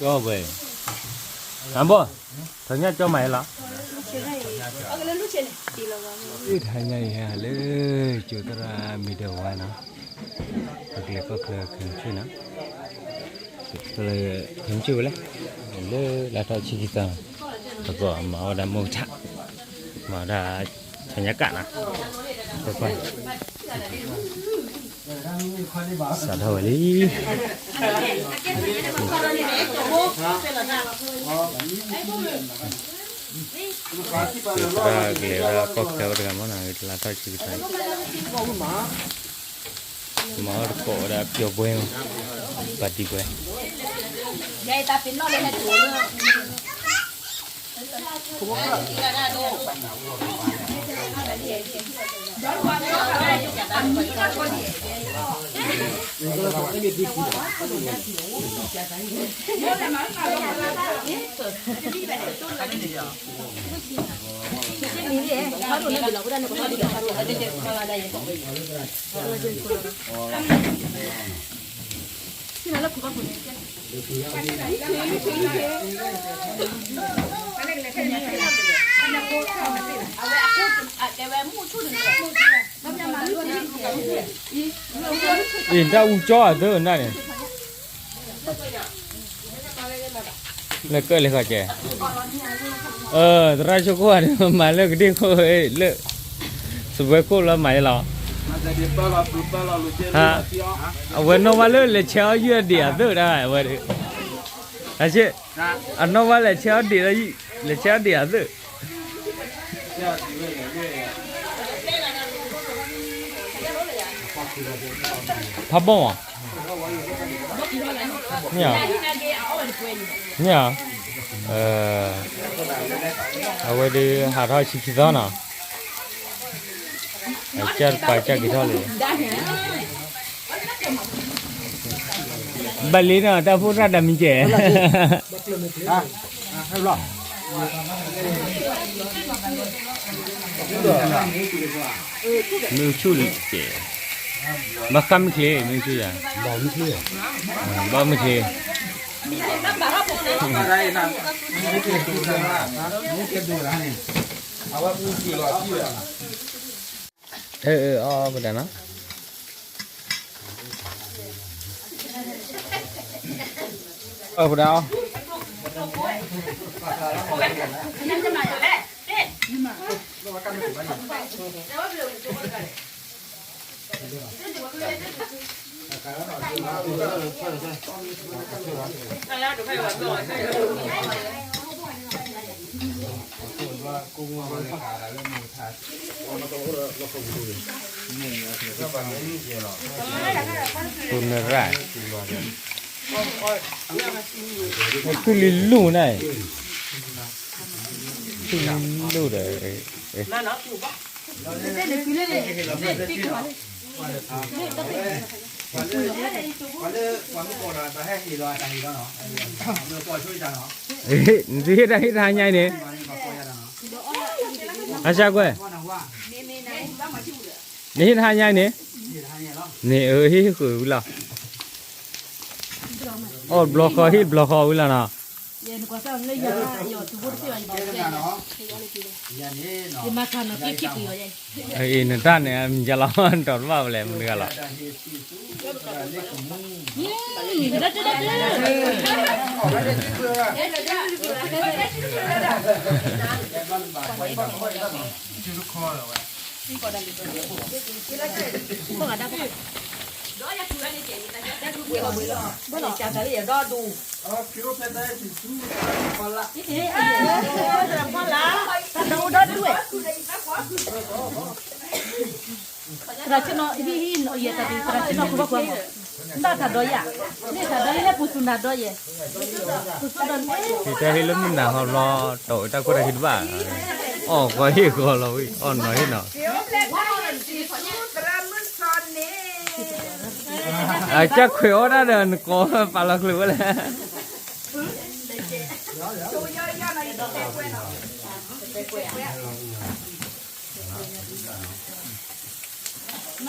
ကၠီဝဲ, နဘီ, ထီၣ်ညၣ်ကၠီမးလီၤ. ထီၣ်ညၣ်အံၤဟဲလၢ ကၠိသရၣ်မံၤဒၢးဝါနီၤ, ပကလဲၤကီၢ်ချၢခဲမုၢ်ဆ့ၣ်နီၤ, ခဲမုၢ်ဆ့ၣ်ဝဲလဲၣ်, လၢလါထီၣ်ဆံခံသီ, ပကီၢ်မၤဝဲဒၣ်မိၢ်ကထါ, မၤဝဲဒၣ် ထီၣ်ညၣ်ကၣ်နီၤ, ကွၢ်ကွၢ် စးထီၣ်ဝဲလံ. ကလဲၤဝဲဒၣ်ကီၢ်ချၢဝဲတဂၤမ့ၢ်နီၤ, လါထီၣ်ဆံခံသီ, မၤအီၣ်တကိးဝဲဒၣ်ပျီၤပွဲမး, ပၣ်တံၣ်ပွဲ အံၤ တၢ်အူကၠီအသၢနၢ်န့ၣ်, လၢကၢၣ်လၢဃီကဲ, သရၣ်ဆိကမိၣ် မၤလၢကဒ့ၣ်ခိၣ်လၢ စပွဲခိၣ်လီၤမၤလီၤ, အဝဲနီၢ်ဘၣ်လၢလဲၤဆဲးအီၣ်ယုၢ်အဒံးအသၢၣ်ဒၣ်ဝဲ, အနီၢ်ဘၣ်လဲၤဆဲးအီၣ်ဒံး, လဲၤဆဲးအီၣ်ဒံးအသၢၣ် ဖးဘီၣ်မး, မ့ၢ်ဧါ, မ့ၢ်ဧါ, အဝဲဒၣ်ဟးထီၣ်ဆံခံသီနီၤ, အကၢ်တပၤကၢ်က့ၤထီၣ်လံ, ဘၣ်လံနီၤ တၢ်ဖိသၣ်တၢ်မံကဲ မ့ၢ်ဆူၣ်လံကဲ, ဘၣ်ဃးမ့ၢ်ချ့ မ့ၢ်ဆူၣ်ယၤ, ဘၣ်မ့ၢ်ချ့, အဝဲအူကလီၤ, အီၣ်ပဒၣ်နီၤ, အီၣ်ပဒၣ်အီၣ် သူနရၣ်, သူလံလူၢ်န့ၣ်, သူလံလူၢ်ဒီး, နသုဟ့ၣ်တၢ်ဟ့ၣ်တၢ်ဟါညါအံၤန့ၣ်, အစၢ်ကွဲၢ်, နဟ့ၣ်တၢ်ဟါညါအံၤန့ၣ်, န့ၣ်အဟ့ၣ်ဃုာ်ဝံၤလီၤ, အီၣ်ဘျီဃီဟ့ၣ်ဘျီဃီဝံၤလီၤနီၤ. အံၤ နတၢ်န့ၣ် မံၤကလီၤ တီၤတဘၣ်ပလဲၤမုၢ်တဂၤလီၤ. သရၣ်ဆ့ၣ်နီၤ ဟံၣ်ဟံၣ်နီၤ ယဲတၢ်ဒုး သရၣ်ဆ့ၣ်နီၤ ကူဘၣ်ကွၢ်မး, နတၢ်ဒီးယၤ, မ့ၢ်တၢ်ဒီးယၤလၢပူၤစူၤနၤဒီးယဲ, ပူၤစူၤဒီးန့ၣ် ဟ့ၣ်တၢ်ဟ့ၣ်လၢမုၢ်နၤဟီဘျီ တီၢ်ဝဲတၢ်ခိၣ်တၢ်ခံတဘၣ်, အီၣ်ဃီဟ့ၣ်ဃီလီၤဝံၤ အီၣ်နီၤဟ့ၣ်နီၤ, အကၢ်ခွဲးအီၣ်တၢ်ဒီးနကိးပာ်လီၤချုးဝဲလဲၣ်. န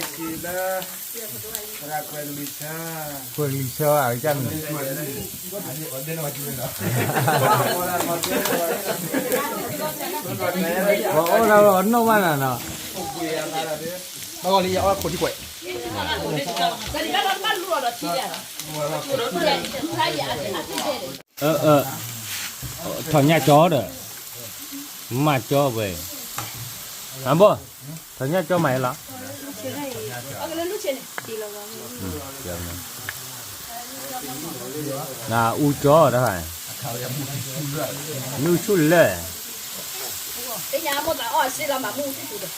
က့ၤလၢ သရၣ်ကွဲးကလံၤဆၢ, ကွဲးကလံၤဆၢအကစၢ်န့ၣ်, ပှၤအီၣ်တၢ်လီၤနီၢ်ဘၣ်နၤနီၤ, ဘၣ်ဂီၤလံယအီၣ်ခိၣ်ထံကွဲး, ထီၣ်ညၣ်ကၠီဒီး, မၤကၠီဝဲ, အဘိ, ထီၣ်ညၣ်ကၠီမၤအံၤလီၤ, နအူကၠီတၢ်, မ့ၣ်အူဆူၣ်လၢ, သ့ၣ်ညါမိၢ်သးအီၣ်အစ့လီၤမၤမူၣ်ဆူၣ်ဆူၣ်ဒီး,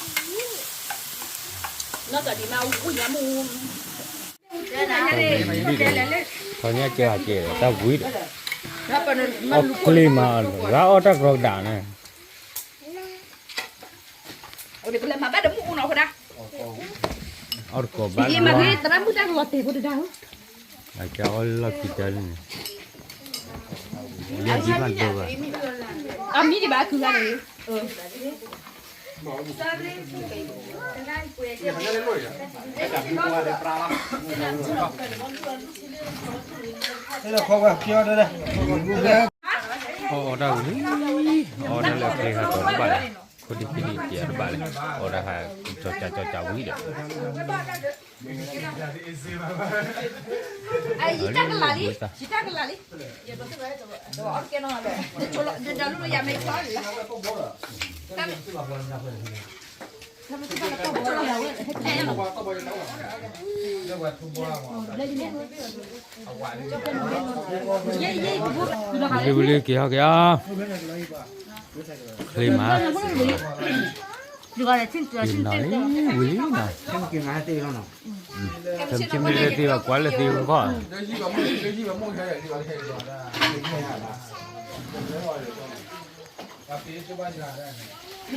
နီၢ်သးဒံးမးအူအူညါမူၣ် ထီၣ်ညၣ်ကၠီဟးက့ၤ တၢ်ဝံၤဒီး, အီၣ်ကျ့မး, ဂၤအီၣ်တၢ်ကရီကဒးန့ၣ်, အီၣ်တကိးဘၣ်လီၤ, အကၢအီၣ်လီၢ်ခံတၢ်န့ၣ်, ယဒ်ဘၣ်ဒိဘၣ်, အမံၤဒံးဘၣ်ခုဂၤန့ၣ်, အီၣ်အီၣ်တၢ်ဝံၤလံ, အီၣ်တၢ်လၢကျဲခါကီးတဘၣ်လဲၣ်, ခိၣ်ဒံခိၣ်ဒံကဲတဘၣ်လဲၣ်, အီၣ်တၢ်ခါကၠီကၠီကၠီကၠီဝံၤဒီး ယတၢ်ကလၤလံ, ယတၢ်ကလၤလံ, ယတၢ်ကလၤလံ, ယတၢ်ကလၤလံ, ဝံၤလံဝံၤလံက့ၤဟီက့ၤအီၤ, ချ့မး, က့ၤနီၤလံ, ဝံၤလံနီၤ, ကမ့ၢ်လၢသ့ဘၣ်ကွၢ်လၢသ့ဝံၤခီၣ်, အ